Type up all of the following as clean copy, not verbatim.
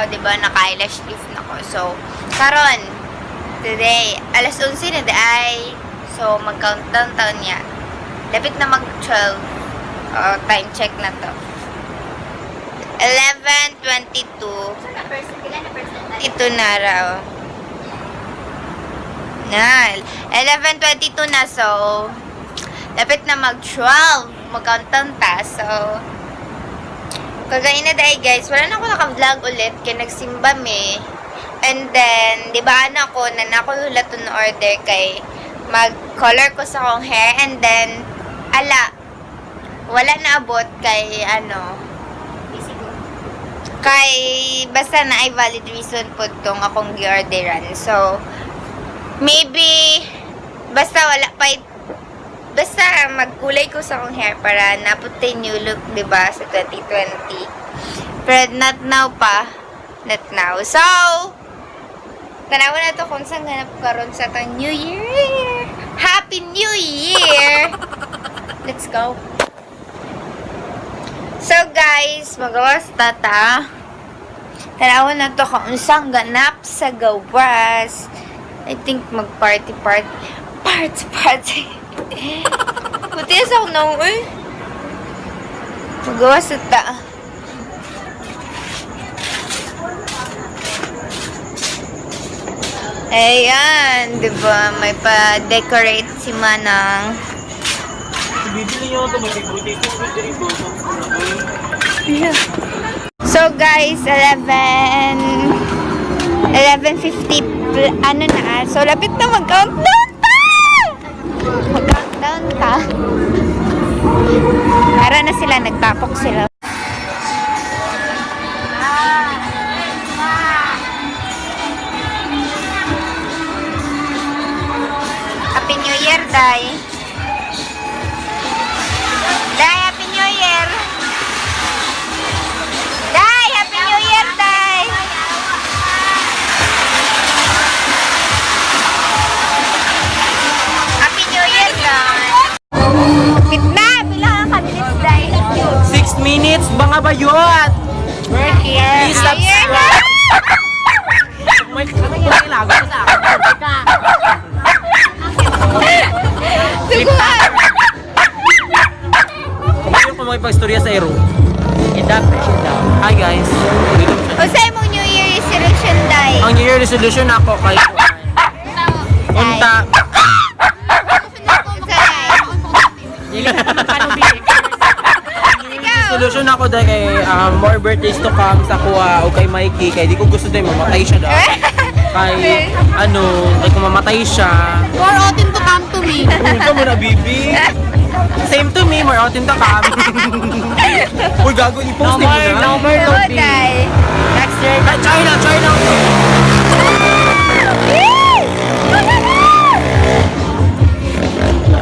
O, di ba, naka-eyelash lift na ko. So, karon today, alas 11 na diay. So, mag-countdown taon niya. Lapit na mag-12. O, time check na to. 11:22. Ito na raw. Na, 11:22 na, so lapit na mag-12. Mag-countdown ta. So, kagain na dahil, guys, wala na ako naka-vlog ulit kaya nagsimba me. And then, di ba ano ako, na nako hulaton na order kay mag-color ko sa akong hair and then, ala, wala na abot kay ano, kay basta na ay valid reason po tong akong gi-orderan. So, maybe, basta wala pa, basta magkulay ko sa akong hair para naputay new look, 'di ba, sa 2020. Pero not now pa. Not now. So, tanawa na to kung saan ganap karon sa atong New Year. Happy New Year! Let's go. So guys, magawas tata. Tanawa na to kung unsang ganap sa gawas. I think mag-party party. Party party. Buti sa akong naong eh. Magawas na ta. Ayan, di ba? May pa-decorate si Manang. Bibili niyo ito, may favorite ko. So guys, 11:50 ano na. So lapit na mag-countdown ta. Mag-countdown ta. Ara na sila, nagtapok sila. Happy New Year, Day. Day, Happy New Year. Day, Happy New Year, Day. Happy New Year, Day. Pit na, pila ka minutes, Day? 6 minutes, mga bayot! We're here. Please subscribe. May kailangan ko sa akin. Duguan. Hindi ko makipag-istorya sa Ero. Hi guys. Unsay imong New Year resolution, Day? Ang New Year resolution ako kay Unta. Unsay? Ikaw. Resolution ako dahil kay more birthdays to come sa kuha o kay Mikey kay di ko gusto din mamatay siya dahil kay ano kay kung mamatay siya. More otin to come to me. Uy, mo na, bibi. Same to me, more out in the cam. Uy, gago, i-post mo na. No more Hello, Day. Next year. Ay, China, China.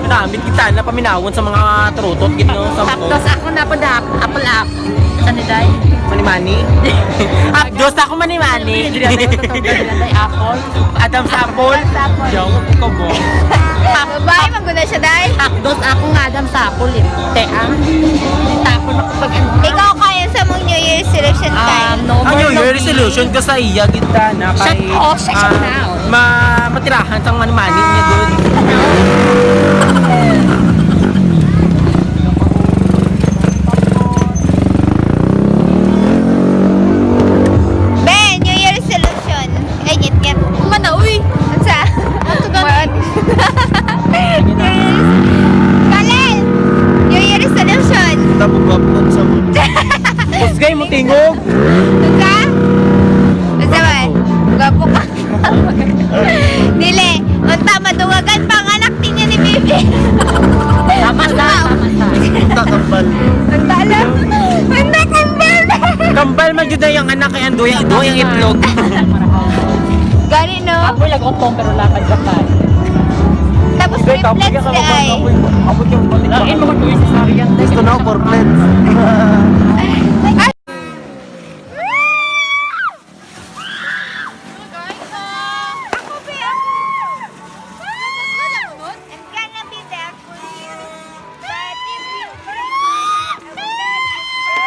Namit kita na paminawon sa mga trutot gino sa mga Tapos ako na po da apple up. Sa ni Day. mani-mani. Abdos ako mani-mani. Apple. Adam's apple. Joke ko mo. Babae, maguna siya, Day. Dos ako nga Adam sa apple eh. Te ah. Tapon ako pag ano. Ikaw kaya sa mong New Year resolution, Day. No Ang more New Year lobby. resolution ko sa iya kita na kay Shut off, shut ah, down. ma matirahan sang mani-mani niya doon. Ben, New Year resolution. Ay, ngit ngit. Mana uy. Unsa? Ato gani. Kalel! New Year resolution. Tapos gwapo sa mo. Kusgay mo tingog. Unsa? Unsa ba? Gwapo ka. Dili, unta madungagan pa ang anak niya ni Bibi. Tama sa. Tama sa. Takambal. Unta lang. Unta kambal. Kambal man jud ang anak kay andoy ang doy ang itlog. Gani no? Ako lang otong pero lakad ka pa. Tapos triplets di ay. Lain mo ko sa sariyan. Gusto na ako fourplets. Ay! Ako ba ako? I'm gonna be there for you. But if you break my heart, I will let you go.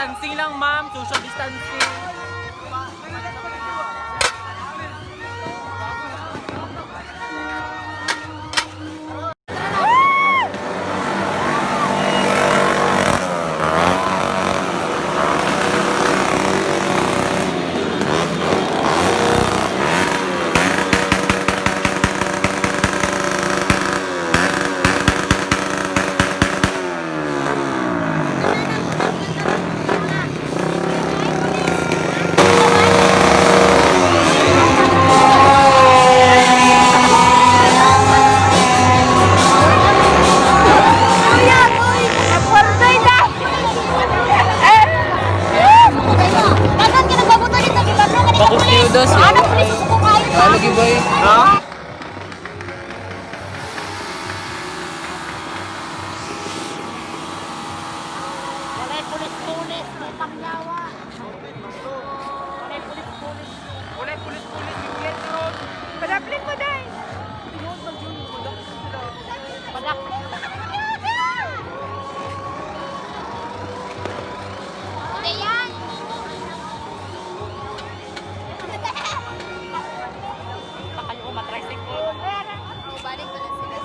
distancing lang, ma'am. Social distancing. Dagan ka nagbabuto dito, gibablo ka Bakos pulis. Judas, Ano pulis susuko kayo? Lagi ba eh? Ha? Walay pulis-pulis, may pangyawa. Walay pulis-pulis. Walay pulis-pulis. Yung ron. Padaplit mo dai. Padak. Ayan. Kayo matricycle. Balik ko na sila.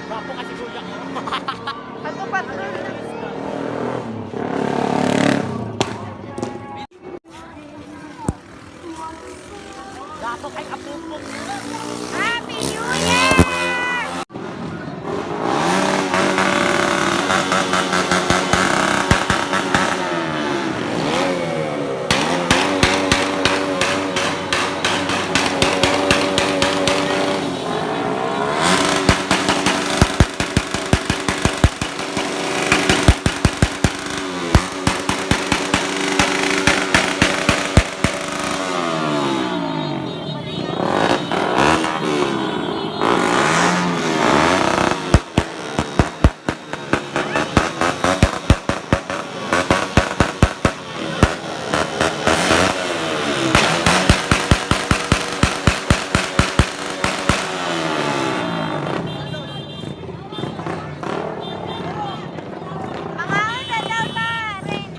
Wapo kasi kuya ko. Ato patrol. Dato kay apupok. Happy New Year! Mga una daw ta. Rin.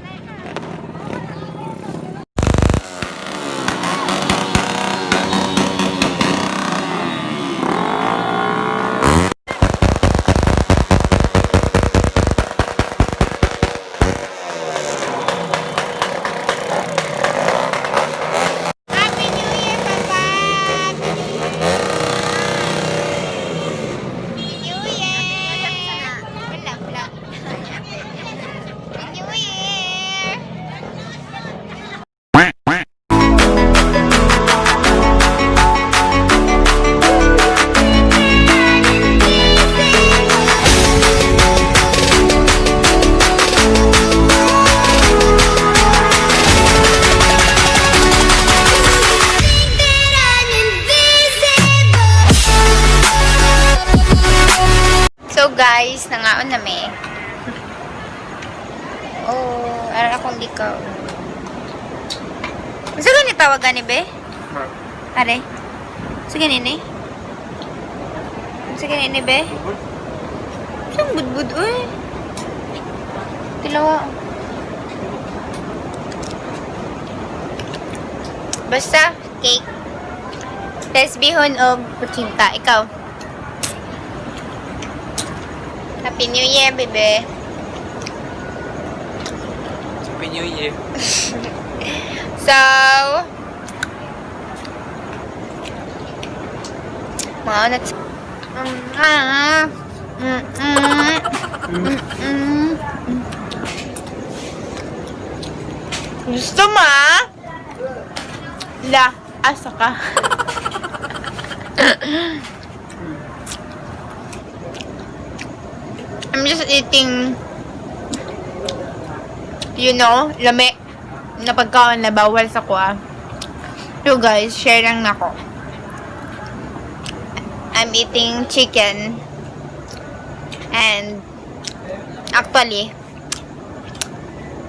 Happy New Year, Papa! Happy New Year! Happy New Year! Wala, wala. Happy New Year! Quack, quack. So guys, nangaon na mi. Oh, ara akong likaw. Unsa gani tawag gani be? Are. Unsa gani ni? Unsa gani ni be? Saan budbud oy? Tilawa. Basta cake. Tapos bihon og kutsinta. Ikaw. Happy New Year, bebe. Happy New Year. So, mga ano, ah, mm. Gusto mo, ah? La, asa ka. I'm just eating, lame na pagkaon na bawal sa kuha. So guys, share lang nako. I'm eating chicken. And actually,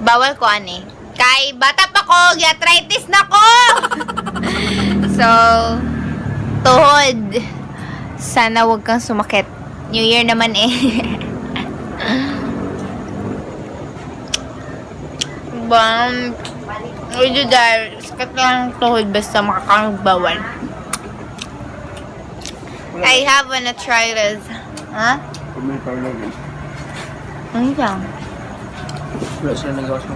Bawal ko ani. Kay bata pa ko, arthritis na ko. So, tuhod. Sana wag kang sumakit. New Year naman eh. Bam. Medyo dahil sakit lang ang tuhod basta makakaroon bawal. I have an arthritis. Ha? Ano siya? Wala sila nagawas mo.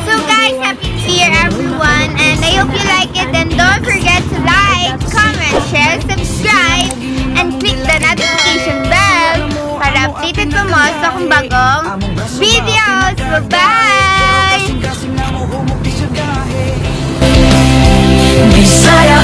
So guys, happy New Year, everyone, and I hope you like it, and don't forget to like, comment, share, subscribe, and click the notification bell para updated pa mo sa akong bagong videos. Bye-bye! Bisaya.